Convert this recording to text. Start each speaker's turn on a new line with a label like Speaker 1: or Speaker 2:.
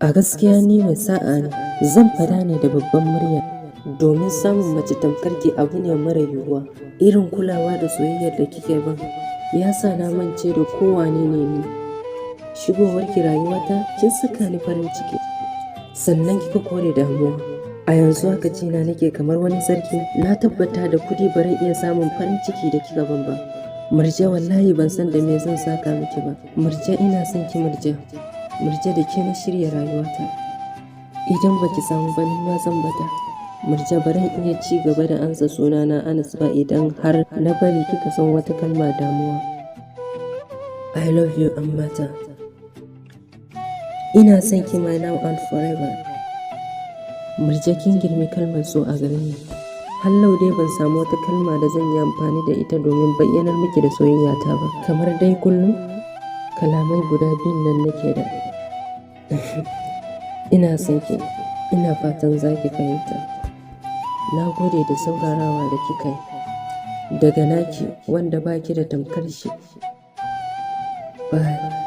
Speaker 1: A gaskiya ni mai sa'a ne, zan fada ne da babban murya. Domin samun mace tamkar ki abu ne mara yiwuwa. Irin kulawa da soyayyar da kike ban ya sa na mance da ko wane ne ni. Shigowarki rayuwata kin saka ni farin ciki, sannan kika kore damuwa. A yanzu haka jina nake kamar wani sarki. Na tabbata da kuɗi baran iya samun farin ciki da kika ban ba. Murja, wallahi ban san da me zan saka miki ba. Murja, ina son ki, Murja. Murja, da ke na shirya rayuwata. Idan baki samu ba, ni ma zan bata. Murja, baran iya ci gaba da ansa sunana Anas ba idan har na bari kika san wata kalma damuwa. I love you, 'yan mata. Ina son ki, my now and forever. Murja, kin girmi kalmar so a gare ni. Hallau dai ban samu wata kalma da zan yi amfani da ita domin bayyanar miki da soyayyata ba. Kamar dai kullum, kalamai guda biyun nan nake da. Ina son ki, ina fatan za ki fahimta. Na gode da saurarawa da kika yi. Daga naki wanda baki da tamkar shi. Bye.